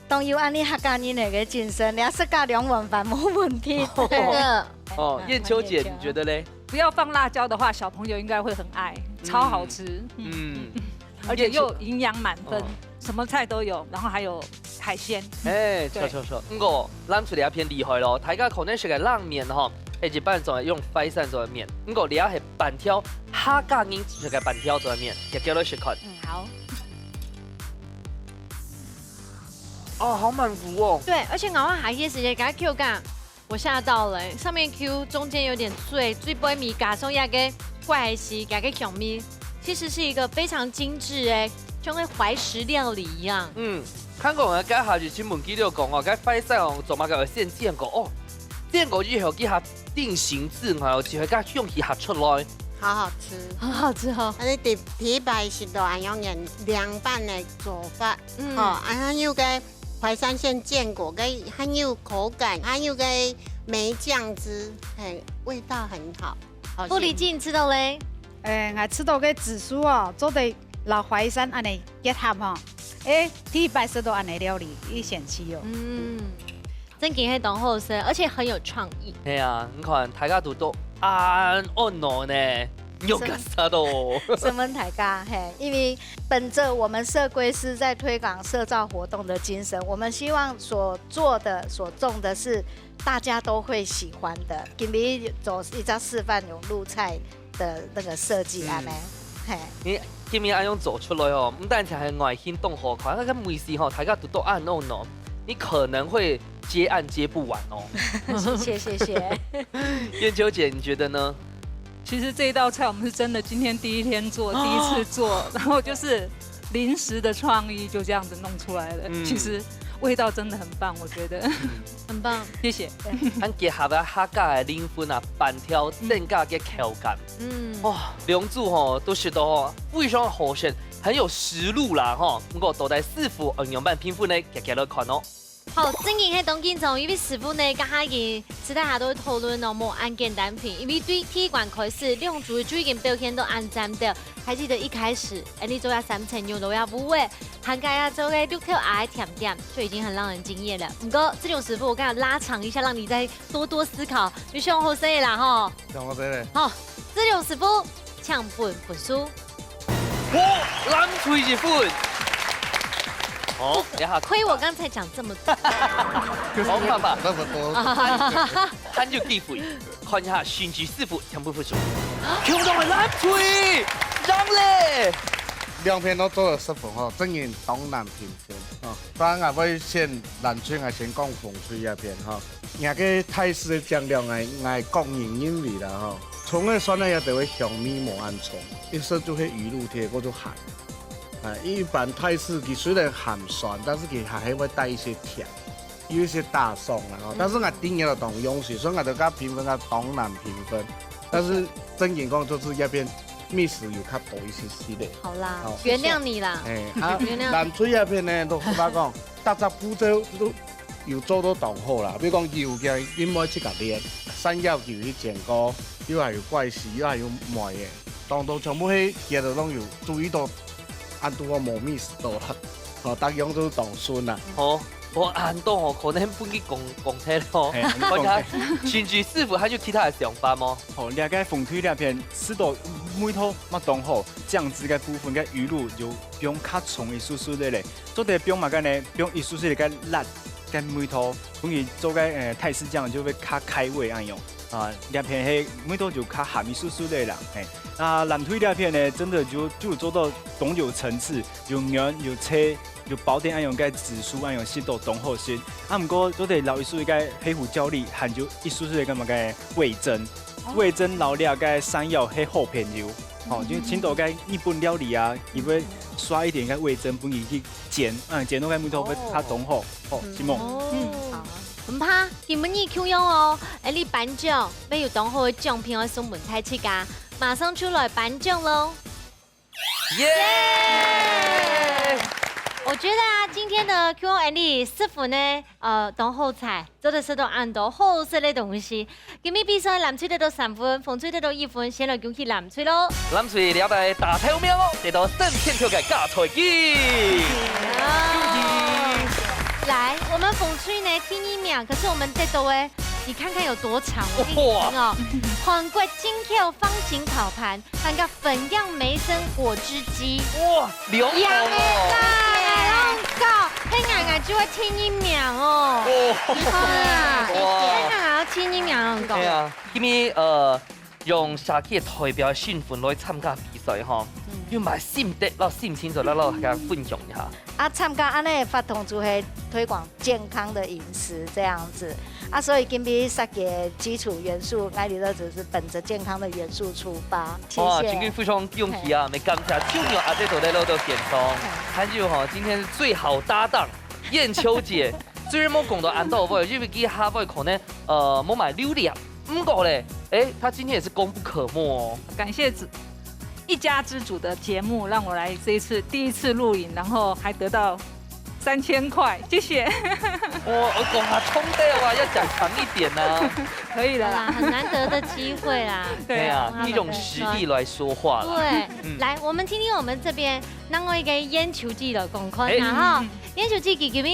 當有恁呢客家人个精神，連食个兩碗飯無問題。真的，哦，燕秋姐，你覺得咧？不要放辣椒的話，小朋友應該會很愛，超好吃，嗯，嗯，而且又營養滿分哦，什麼菜都有，然後還有海鮮。哎，對錯錯錯，毋過藍隊這片厲害咯，大家可能食个冷麵吼，係一般做用淮山做个麵，毋過這係粄條，客家人食个粄條做个麵，也叫做食看。嗯，好。哦，好滿足哦。對，而且咬下去个時節，感覺口感我嚇到了欸，上面Q，中間有點脆，最背尾加上那個怪西，那個香味，其實是一個非常精緻哎，像個懷石料理一樣。嗯，看過我該下就新聞記錄講哦，該淮山哦，做麼个愛先煎過哦？煎過以後，佢下定型之外哦，就會該香氣下出來。好好吃。好好吃哦。但是第第一擺食到恁樣个涼拌个做法，嗯哦，恁樣有个淮山先煎過，个還有口感，還有个梅醬汁，嘿，味道很好。好不離記，你食到咧？誒，𠊎食到个紫蘇哦，做得摎淮山恁呢結合吼，誒，第一擺食到恁呢料理，異新奇哦。嗯，真經係當好食，而且很有創意。係啊，你看大家都都恁安樂呢，有个啥都。承蒙大家，嘿，因為本着我們社歸師在推廣社造活動的精神，我們希望所做的、所種的是大家都會喜歡的。今晡日做一隻示範用露菜的那個設計，嗯安呢，嘿。你今日恁樣做出來哦，毋單淨係外形當好看，那個味緒吼，大家都都恁安樂，你可能會接案接不完哦。謝謝謝謝。燕秋姐，你覺得呢？其實這一道菜我們是真的今天第一天做，第一次做，然後就是臨時的創意就這樣子弄出來了。嗯其實味道真的很棒，我覺得。很棒。謝謝。恁結合了客家个靈魂啊，粄條增加个口感。嗯，哇，兩組吼都食到吼非常好食，很有食祿啦吼。毋過到底師傅愛仰般評分呢？遽遽來看哦。好，真經係當緊張，因為師傅呢，剛剛已經私底下都討論哦，無恁簡單評，因為對第一關開始，兩組就已經表現到恁讚了。還記得一開始，恁呢做下三層肉都要不會，還加呀做个綠豆芽个甜點，就已經很讓人驚豔了。不過，這種師傅我剛剛拉長一下，讓你再多多思考，你想好勢啦吼。像我這个，好，這種師傅，請分分數。哇，藍隊一分。好，等下虧我剛才講這麼多。就是好，爸爸那麼多，還有機會，看一下新奇師傅全部分數。共同个藍隊，讓咧。兩片都做得十分吼，真經當難評分吼。當然，𠊎會選藍隊，𠊎先講紅隊這片吼。若个泰式个醬料，𠊎𠊎個人認為啦吼，蔥个蒜个也得會香味無恁重，一食就會魚露甜，過就鹹。啊，一般泰式佢雖然鹹酸，但是佢還會帶一些甜。 有一些打爽啦吼，但是𠊎定了當用心，所以𠊎就甲評分啊當難評分。但是正經講，就是這片miss有較多一些些咧。好啦好，原諒你啦。哎，啊，原諒藍隊這片呢，都實話講，逐隻步驟都有做到當好啦。比如講油嘅，你毋愛自家煉，山藥油去煎過，又還有怪西，又還有梅个，當中全部係佢都攏有注意到恁多無miss到啦，吼，大家都當順啊。好，無恁多吼，可能分佢講，講忒了吼。嘿，分佢講忒。或者，甚至師傅還有其他个想法無？好，這个紅隊這片試著味道嘛當好，醬汁个部分个魚露有放較重一絲絲个咧，做得放麼个呢？放一絲絲个辣个味道，分佢做个，呃，泰式醬就會較開胃恁樣。啊，這片係味道就較鹹一絲絲个啦，嘿。 那藍隊這片呢，真的就，就做到當有層次，有圓、有斜、有包點恁樣个指數，恁樣食到當好食。啊，毋過做得留一絲个黑胡椒粒，還有一絲絲个麼个味噌，味噌摎這个山藥係好朋友。吼，就盡多个日本料理啊，佢會刷一點个味噌，分佢去煎，啊，煎到个味道會較當好。好，承蒙。嗯，好。 毋怕，今晡日共樣哦，𠊎俚頒獎，會有當好个獎品愛送分大自家，馬上就來頒獎囉。耶！我覺得啊，今天呢，Q O Andy師傅呢，呃，當好彩，做得食到恁多好食个東西。今日比賽藍隊得到三分，紅隊得到一分，先來恭喜藍隊囉。藍隊這擺打頭名哦，得到三千塊个加菜金。恭喜！來，我們紅隊呢，第二名，可是我們得到个，你看看有多長，我給你聽哦。韓國進口方形烤盤，還有粉樣梅森果汁機。哇，兩樣哦。兩樣啦，兩樣，嘿，𠊎，𠊎就會第二名哦。哦。你看啊，哇。嘿，𠊎還要第二名哦。對啊，今日，呃， 用社區代表个身份來參加比賽吼，嗯。有麼个心得摎心情做得摎大家分享一下？啊，參加恁呢个活動就係推廣健康的飲食這樣子。啊，所以今晡日設計个基礎元素，𠊎俚都只是本著健康的元素出發。謝謝。哇，真經非常恭喜啊！嘿。也感謝秋牛阿姐做得來到現場，嘿。還有吼，今天最好搭檔燕秋姐，雖然無講到恁多話，因為佢下擺可能，呃，無麼个流量， 毋過咧，欸，他今天也是功不可沒哦。感謝主，一家之煮的節目，讓我來這一次第一次錄影，然後還得到三千塊，謝謝。我，我講他衝的話，要講長一點啊。可以了啦。好啦，很難得的機會啦。對啊。對啊，用他們的實力來說話啦。對，嗯。來，我們聽聽我們這邊另外一個燕秋姐來講看啊，欸。哈。嗯。燕秋姐，佢今日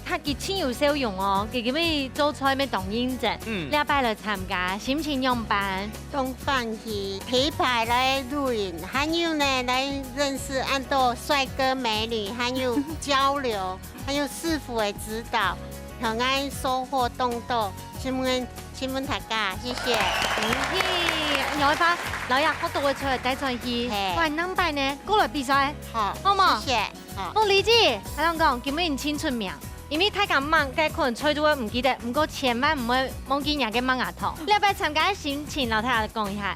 佢，佢盡有笑容哦，佢今日做菜乜當認真。嗯。這擺來參加，心情仰般？當歡喜，第一擺來錄影，還有呢，來認識恁多帥哥美女，還有交流，還有師傅个指導，讓𠊎收穫當多。承蒙，承蒙大家，謝謝。恭喜！楊一發，老爺，好多个菜帶轉去，嘿。𠊎兩擺呢，過來比賽，好。好無？謝謝。 好。哦，李姐，𠊎同你講，今晡日你盡出名，因為大家吂，該可能菜都會毋記得，毋過千萬毋好忘記若个麥芽糖。這擺參加个心情，摎大家講一下。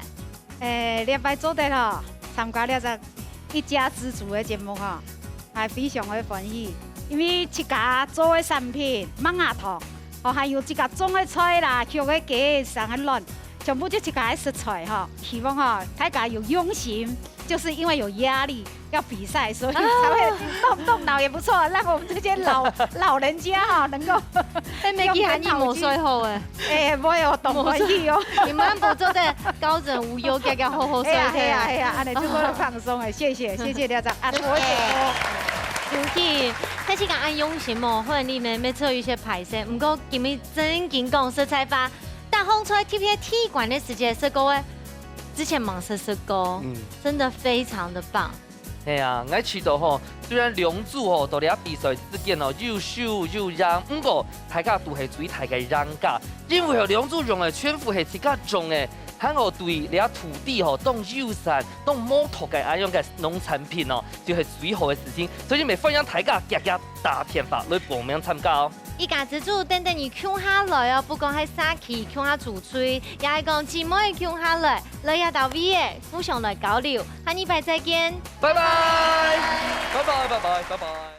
欸，這擺做得吼，參加這隻一家之煮个節目吼，還非常个歡喜，因為自家做个產品，麥芽糖，哦，還有自家種个菜啦，畜个雞、生个卵，全部就自家个食材吼。希望吼，大家有用心， 就是因為有壓力要比賽，所以才會動動腦也不錯，讓我們這些老，老人家哈，能夠，欸，每個還你無睡好欸。欸，無有，當歡喜哦。你們不做得高枕無憂，該該好好睡。哎呀，哎呀，哎呀，恁呢就過得放鬆欸，謝謝，謝謝大家啊，多謝哦。尤其，但是講恁用心哦，可能你們每次有一些排泄，毋過今日正經講實在話，大風吹特別踢館个時節，食過个，之前吂食食過，嗯。真的非常的棒。 係啊，𠊎試著吼，雖然兩組吼，到這比賽之間吼，有輸有贏，毋過大家都係最大个贏家，因為吼，兩組用个全部係自家種个，還有對這土地吼，當友善、當無毒个恁樣个農產品哦，就係最好个事情。所以乜歡迎大家遽遽打電話來報名參加哦。 一家之煮等等你共下來哦，不管係社區共下煮菜，也係講姊妹共下來，來這兜位仔互相來交流。下禮拜再見。拜拜。拜拜，拜拜，拜拜。